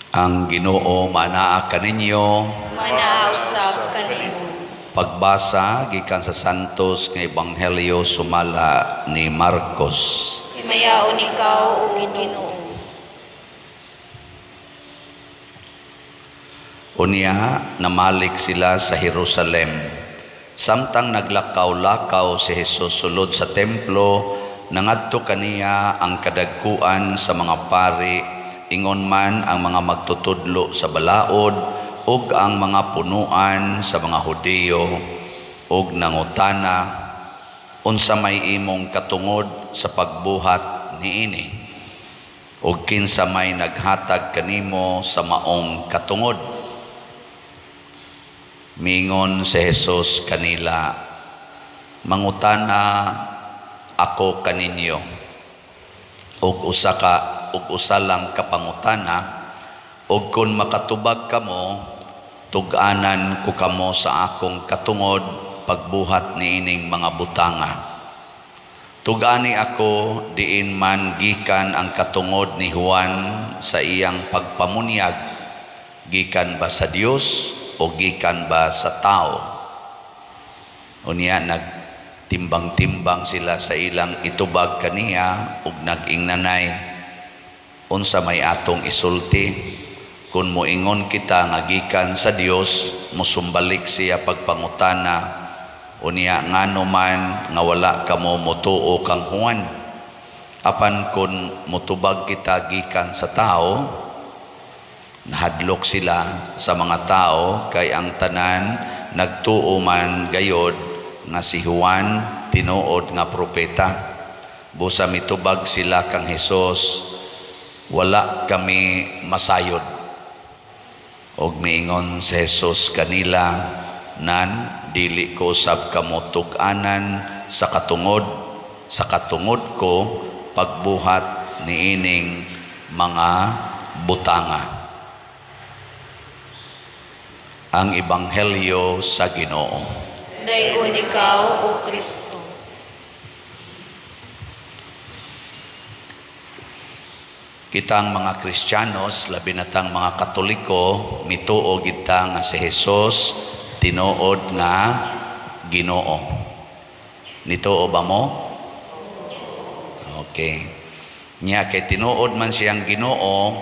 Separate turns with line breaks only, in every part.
Ang Ginoo manaa kaninyo.
Manaa usab kanimo.
Pagbasa gikan sa Santos nga Ebanghelyo sumala ni Marcos.
Himayaon ikaw, o Ginoo.
Unya namalik sila sa Jerusalem. Samtang naglakaw-lakaw si Jesus sulod sa templo, nangadto kaniya ang kadagkuan sa mga pari, ingon man ang mga magtutudlo sa balaod ug ang mga punuan sa mga Hudiyo, ug nangutana, "Unsa may imong katungod sa pagbuhat niini? Ug kinsa may naghatag kanimo sa maong katungod?" Mingon si Jesus kanila, "Mangutana ako kaninyo og usa ka og usa lang ka pangutana, ug kon makatubag kamo, tug-anan ko kamo sa akong katungod pagbuhat niining mga butanga. Tug-ani ako diin man gikan ang katungod ni Juan sa iyang pagpamunyag, gikan ba sa Dios o gikan ba sa tao?" Unya nagtimbang-timbang sila sa ilang itubag kaniya ug nag-ingnanay, "Unsa may atong isulti? Kung moingon kita nga gikan sa Dios, musumbalik siya pagpangutana, unya ngano man nga wala kamo motuo kang Juan? Apan kung motubag kita gikan sa tao," nahadlok sila sa mga tao kay ang tanan nagtuo man gayod nga si Juan tinuod nga propeta. Busa mitubag sila kang Hesus, "Wala kami masayod." Og miingon si Jesus kanila, "Nan dili ko usab kamo tug-anan sa katungod ko pagbuhat niining mga butanga." Ang Ebanghelyo sa Ginoo.
Daygon ikaw, O Kristo.
Kitang mga Kristiyanos, labi na tang mga Katoliko, mituo kita nga si Jesus tinuod nga Ginoo. Nituo ba mo? Okay. Nya kay tinuod man siyang Ginoo,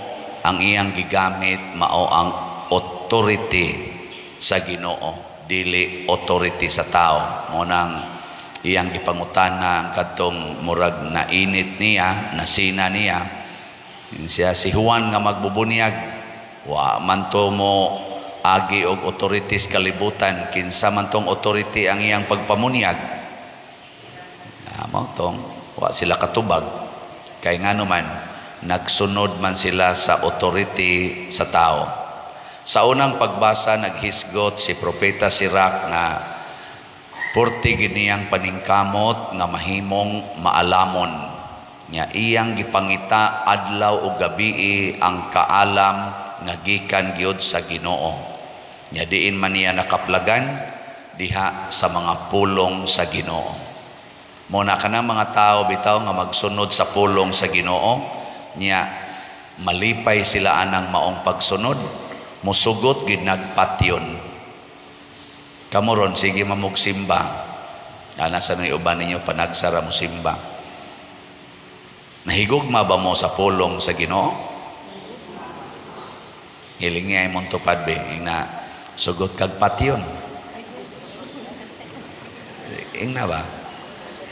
ang iyang gigamit mao ang authority sa Ginoo, dili authority sa tao. Mo nang iyang gipangutana ang kadtong murag nainit niya, nasina niya. Siya si Juan nga magbubunyag, wa man to mo agi og authorities kalibutan, kinsa man tong authority ang iyang pagpamunyag? Mao tong wa sila katubag kay ngano man nagsunod man sila sa authority sa tao. Sa unang pagbasa, naghisgot si Propeta Sirach nga purti giniyang paningkamot nga mahimong maalamon. Nya iyang gipangita adlaw ug gabii ang kaalam nga gikan gyud sa Ginoo. Nya diin man niya nakaplagan diha sa mga pulong sa Ginoo. Muna kana mga tao bitaw nga magsunod sa pulong sa Ginoo, nya malipay sila anang maong pagsunod, musugot gid nagpatyon. Kamo ron sige mamugsimba. Ana sa nang uban ninyo panagsara mo simba. Nahigugma ba mo sa pulong sa Ginoo? Hiling niya imong tupad be, ingna sugot kag patyon. Ingna ba?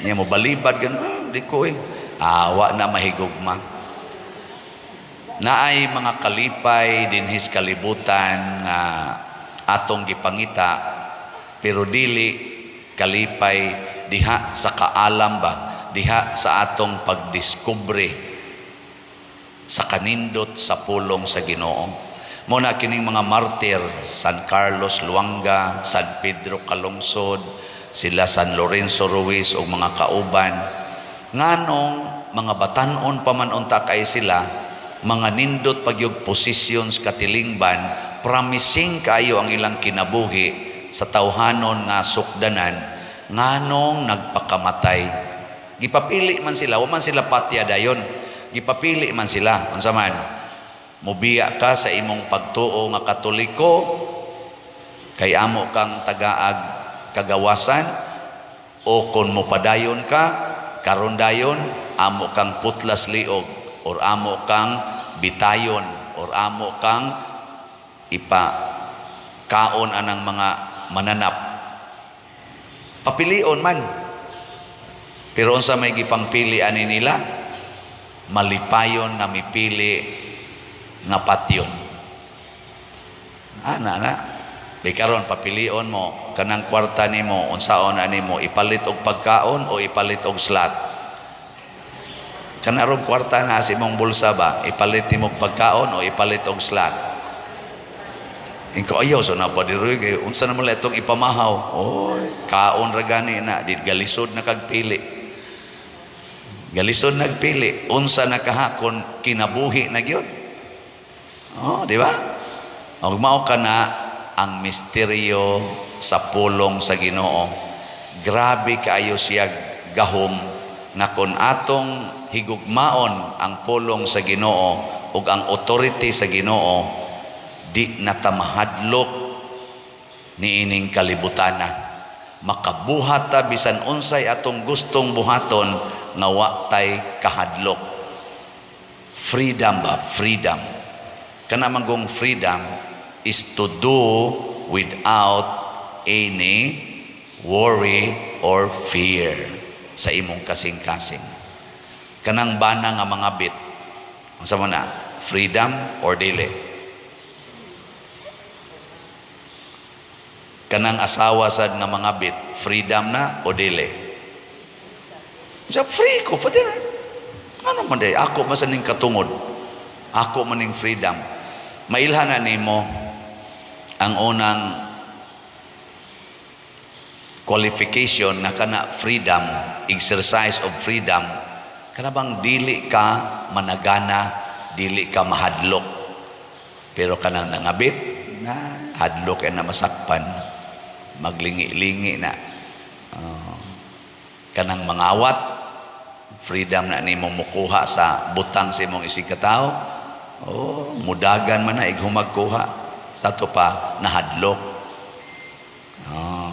Niya mo balibad gan, di ko eh. Awa na mahigugma. Naay mga kalipay dinhis kalibutan nga atong gipangita, pero dili kalipay diha sa kaalam ba, diha sa atong pagdiskubre sa kanindot sa pulong sa Ginoo. Mo na kining mga martir, San Carlos Luanga, San Pedro Calungsod, sila San Lorenzo Ruiz ug mga kauban, nganong mga batan-on pa man unta kay sila, mga nindot pagyug positions katilingban, promising kayo ang ilang kinabuhi sa tawhanon nga sukdanan, nganong nagpakamatay? Gipapili man sila, wa man sila patya dayon. Gipapili man sila, unsa man? Mubiya ka sa imong pagtuo nga Katoliko kay amo kang tagaag kagawasan, o kung mopadayon ka karon dayon, amo kang putlas liog or amo kang bitayon or amo kang ipa kaon anang mga mananap. Papilion man, pero unsa may gipangpili ani nila? Malipayon nga mipili nga patyon ana na. Di karon papilion mo kanang kwarta nimo, unsaon ani mo, ipalit og pagkaon o ipalit og slot? Kanarong kwarta na sa imong bulsa ba, ipalit nimo og pagkaon o ipalit og slot? Inko ayaw so na pa diri kay unsa naman lang itong ipamahaw. Oy, kaon ra gani na di galisod na kag pili. Galisod nagpili, unsa na kahakon kinabuhi na gyud. Oh, di ba? Og mao kana ang misteryo sa pulong sa Ginoo. Grabe kaayo siya gahom nga kon atong higugmaon ang pulong sa Ginoo ug ang authority sa Ginoo, di na ta mahadlok niining kalibutana. Makabuhat ta bisan unsay atong gustong buhaton nga wa tay kahadlok. Freedom ba? Freedom. Kana manggong freedom is to do without any worry or fear sa imong kasing-kasing. Kanang bana nga mga bit. Unsa man na? Freedom or dili? Kanang asawa sad nga mga bit, freedom na o dili? Sa free ko, Father. Ano man day? Ako man sa ning katungod. Ako man ning freedom. Mailhan na nimo ang unang qualification nga kana freedom, exercise of freedom, kana bang dili ka managana, dili ka mahadlok. Pero kanang nangabit, na hadlok na masakpan, maglingi-lingi na. Kanang mangawat, freedom na nimo mukuha sa butang sa imong isig katawo. Oh, mudagan man na ighumagkuha. Sa ato pa nahadlok. Oh.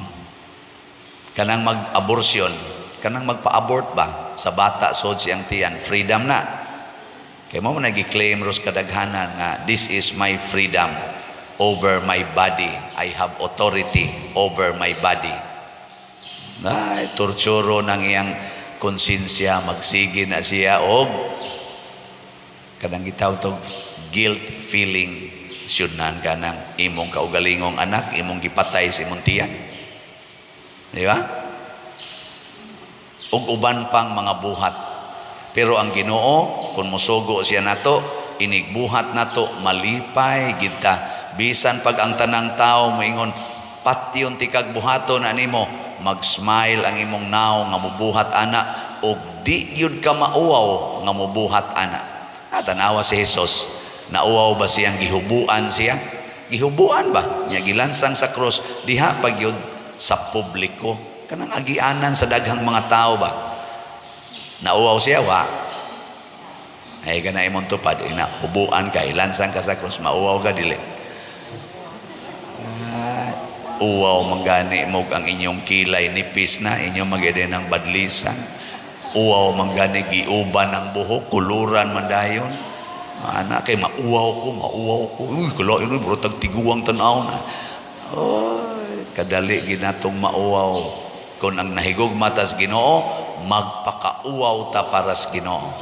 Kanang mag-abortion, kanang magpa-abort ba sa bata sod siyang tiyan, freedom na. Kay mo man nagi-claim ros kadaghanan nga this is my freedom over my body. I have authority over my body. Ay, torturo ng iyang konsensya, magsige na siya og kanang gitawag tog guilt feeling. Syudnan ka ng imong kaugalingong anak, imong gipatay sa imong tiyan. Di ba? Ug uban pang mga buhat. Pero ang Ginoo, kung mosugo siya nato, inigbuhat nato, malipay kita. Bisan pag ang tanang tao moingon, patyon tikag buhaton animo, mag-smile ang imong naong nga mubuhat ana, ug di gyud ka mauwaw nga mubuhat ana. Ah, tanawa si Jesus, nauwaw ba siyang gihubuan siya? Gihubuan ba? Nya gilansang sa krus, diha pa gyud sa publiko. Kanang agianan sa daghang mga tao ba? Nauwaw siya, wa? Ay, kana imong tupad, ina, hubuan ka, ilansang ka sa krus, mauwaw ka, dili? Ah, uwaw manggani mo ang inyong kilay nipis na, inyong magede ng badlisan. Uwaw manggani giuban ang buhok, kuluran man dayon. Ana kay mauwaw ko, mauwaw ko. Uy, kala ino, bro, tagtiguang tanaw na. Oy, kadali ginatong mauwaw. Kung ang nahigugma tas Ginoo, magpakauwaw ta para sa Ginoo.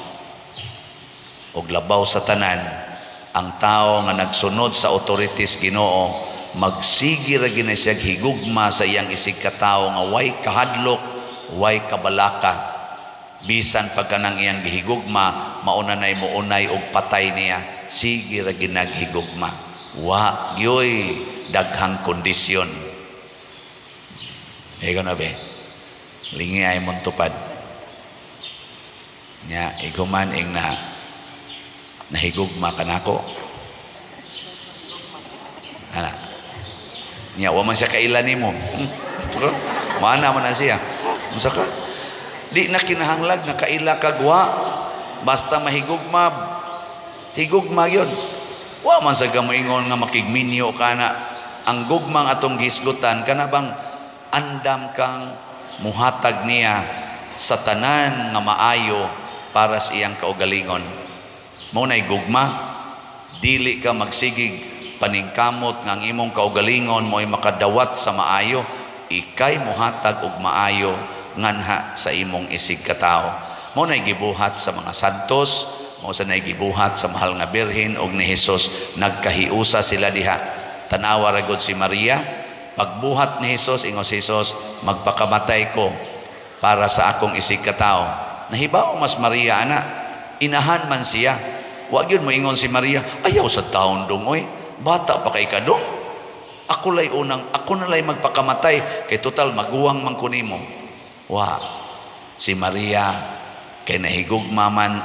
Og labaw sa tanan, ang tao nga nagsunod sa authorities Ginoo, magsige ra gina siya higugma sa iyang isig katawo nga way kahadlok, way kabalaka. Bisan pagka nang iyang gihigugma, mauna nay mounay og patay niya, sige ra ginaghigugma. Wa gyoy daghang kondisyon. Ikaw na be. Lingi ay mong tupad. Nya, iguman ing na nahigugma ka nako. Ana. Nya, wa man siya kaila nimo. Saka, mana man na siya. Unsa ka? Di na kinahanglag na kaila kag wa. Basta mahigugma, higugma yun. Wa man sa ka moingon nga makigminyo ka na. Ang gugmang atong gihisgutan, kana bang andam kang muhatag niya sa tanan nga maayo para sa iyang kaugalingon. Mao nay gugma. Dili ka magsigig paningkamot nga ang imong kaugalingon mo'y makadawat sa maayo. Ikay muhatag og maayo nganha sa imong isig katawo. Mao nay gibuhat sa mga santos, mao sa nay gibuhat sa mahal nga Birhen og ni Hesus. Nagkahiusa sila diha. Tanawa ra gud si Maria. Pagbuhat ni Hesus, ingon si Hesus, "Magpakamatay ko para sa akong isig katawo." Nahibaw mas Maria ana, inahan man siya. Wa gyud mo ingon si Maria, "Ayaw sa taon dong oy, bata pa kay kadong. Ako lay unang, ako na lay magpakamatay kay total maguwang man ko nimo." Wa. Si Maria kay nahigugma man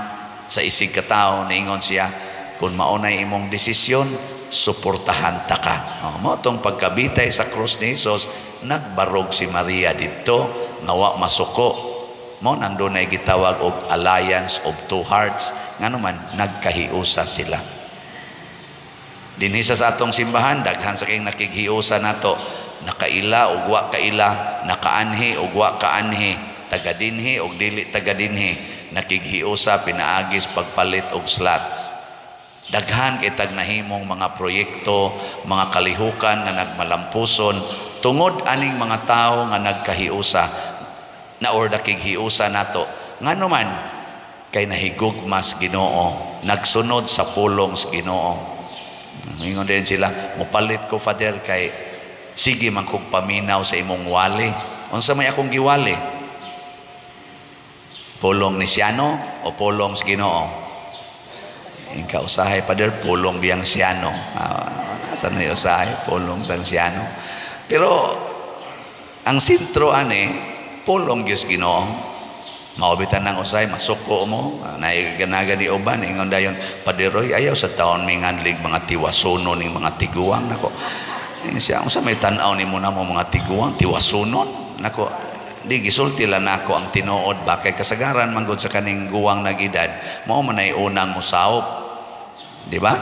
sa isig katawo, niingon siya, "Kung maunay imong desisyon, suportahan ta ka." Oh, mao tong pagkabitay sa krus ni Jesus, nagbarog si Maria didto nga wa masuko. Mao nang dunay gitawag og alliance of two hearts, ngano man nagkahiusa sila. Dinhi sa atong simbahan, daghan sa kayong nakighiusa nato, nakaila og wa kaila, nakaanhi og wa kaanhi, taga dinhi og dili taga dinhi, nakighiusa pinaagis pagpalit og slots. Daghan kay tag nahimong mga proyekto, mga kalihukan nga nagmalampuson tungod aning mga tawo nga nagkahiusa na or nakighiusa nato. Ngano man kay nahigugmas Ginoo, nagsunod sa pulong sa Ginoo. Mingon din sila, "Mopalit ko, Father, kay sige man kog paminaw sa imong wali." Unsa may akong giwali? Pulong ni Siano o pulong sa Ginoo? Inka usahay, Father, pulong biyang Siano. Ah, nasa na yung usahay? Pulong sang Siano. Pero ang sentro ani, pulong Diyos Ginoo. Maubitan ng usahay, masuko mo, naiganaga ni uban, ingon dayon, "Padre Roy, ayaw sa taon may nganlig mga tiwasunon ning mga tiguang." Nako. Ingon siya, "Unsa may tan-aw nimo na mo mga tiguang, tiwasunon?" Nako, di gisulti lang nako ang tinuod ba kay kasagaran manggod sa kaning guwang nag-edad, mao man ay unang musawop. Di ba?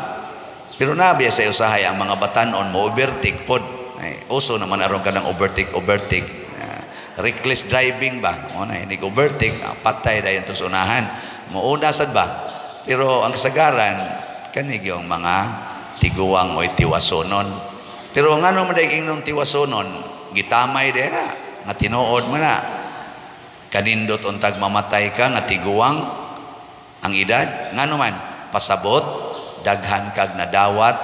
Pero nabiya sa usahay ang mga batanon mo overtake pod. Ay, uso naman aron kanang overtake overtake. Ah, reckless driving ba? Mo na hindi overtake, ah, patay dayon to sa unahan. Muuna sad ba? Pero ang kasagaran kani yung mga tiguang o tiwasonon. Pero ngano man day ingnon tiwasonon, gitamay day na nga tinuod mo na. Kanindot untag mamatay ka nga tiguang ang edad, ngano man pasabot daghan kag nadawat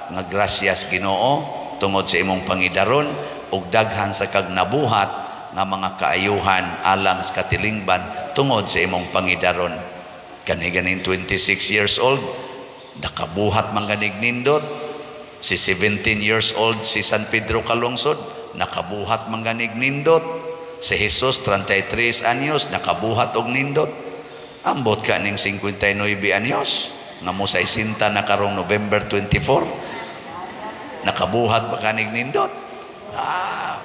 nga grasyas Ginoo tungod sa imong pangidaron ug daghan sa kag nabuhat nga mga kaayuhan alang sa katilingban tungod sa imong pangidaron. Kani ganing 26 years old, nakabuhat man ganig nindot. Si 17 years old si San Pedro Calungsod, nakabuhat man ganig nindot. Si Jesus, 33 anyos, nakabuhat og nindot. Ambot ka ning 59 anyos nga mo sa isinta na karong November 24, nakabuhat ba kanig nindot? Ah,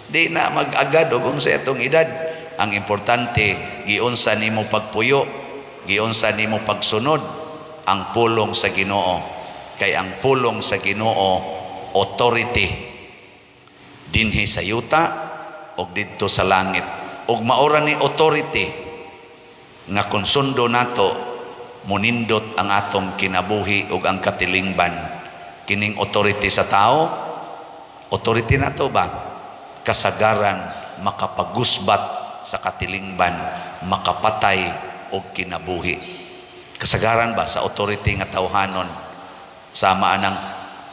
di na mag-agad og sa itong edad. Ang importante, giunsa nimo pagpuyo, giunsa nimo pagsunod ang pulong sa Ginoo, kay ang pulong sa Ginoo authority dinhi sa yuta og didto sa langit, ug maora ni authority nga kung sundo nato, munindot ang atong kinabuhi ug ang katilingban. Kining authority sa tao, authority nato ba, kasagaran makapagusbat sa katilingban, makapatay og kinabuhi. Kasagaran ba sa authority nga tawhanon, sama anang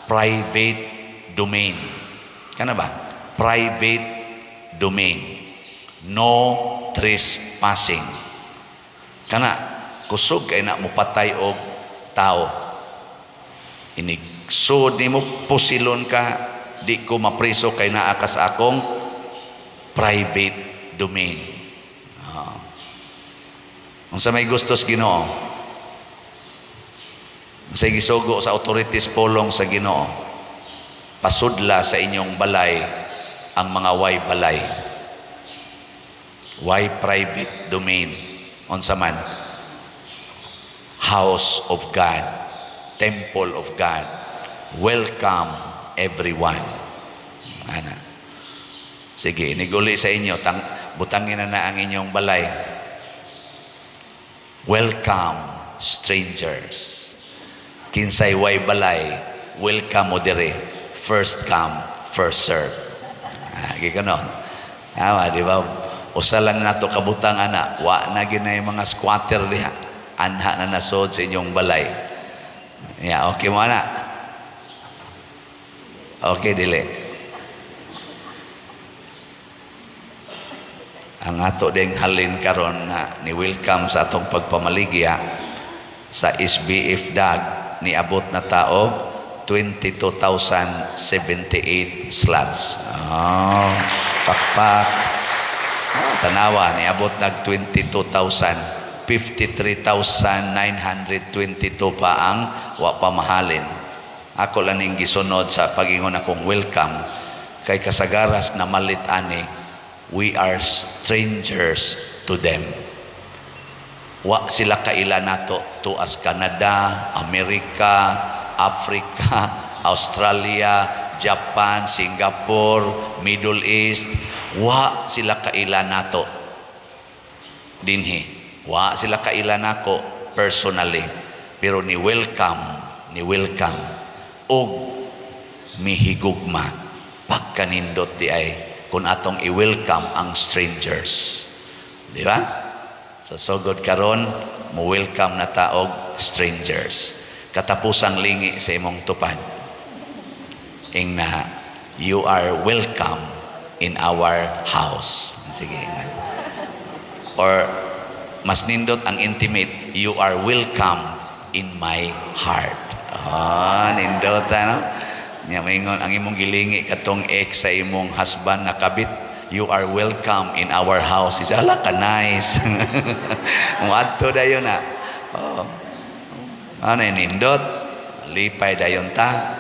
private domain, kana ba, private domain, no trespassing, kana kusog kay na mopatay og tao. Inigsud nimo, pusilon ka, di ko mapriso kay naa ka sa akong private domain. Ah. Unsa may gustos Ginoo? Unsay gisugo sa authorities polong sa Ginoo? Pasudla sa inyong balay ang mga way balay. Way private domain. Unsa man? House of God. temple of God. Welcome everyone. Ana. Sige, iniguli sa inyo, butangin na na ang inyong balay. Welcome strangers. Kinsay way balay, welcome mo dire. First come, first serve. Ah, ganon. Tama, di ba? Usa lang nato kabutang ana, wa na ginay mga squatter diha. Anha na nasod sa inyong balay. Yeah, okay mo ana. Okay, dili. Ang ato ding halin karon nga ni welcome sa atong pagpamaligya sa SBF DAG, niabot na taog 22,078 slots. Oh, pakpak. Oh, tanawa, niabot nag 22,000. 53,922 pa ang wa pa mahalin. Ako lang ning gisunod sa pagingon akong welcome kay kasagaras na malit ani, we are strangers to them. Wa sila kaila nato tuas Canada, Amerika, Africa, Australia, Japan, Singapore, Middle East. Wa sila kaila nato dinhi. Wa sila kaila nako personally, pero ni welcome og mihigugma. Pagkanindot di ay kung atong i-welcome ang strangers, di ba? Sa sugod karon, mo welcome na taog strangers. Katapusang lingi sa imong tupad, ingna, "You are welcome in our house." Sige, ingna. Or mas nindot ang intimate, "You are welcome in my heart." Ah, nindot ano? Nya maingon ang imong gilingi katong ex sa imong husband nga kabit, "You are welcome in our house." Isa ala ka nice. Muadto dayon na. Oh. Ano, nindot? Lipay dayon ta.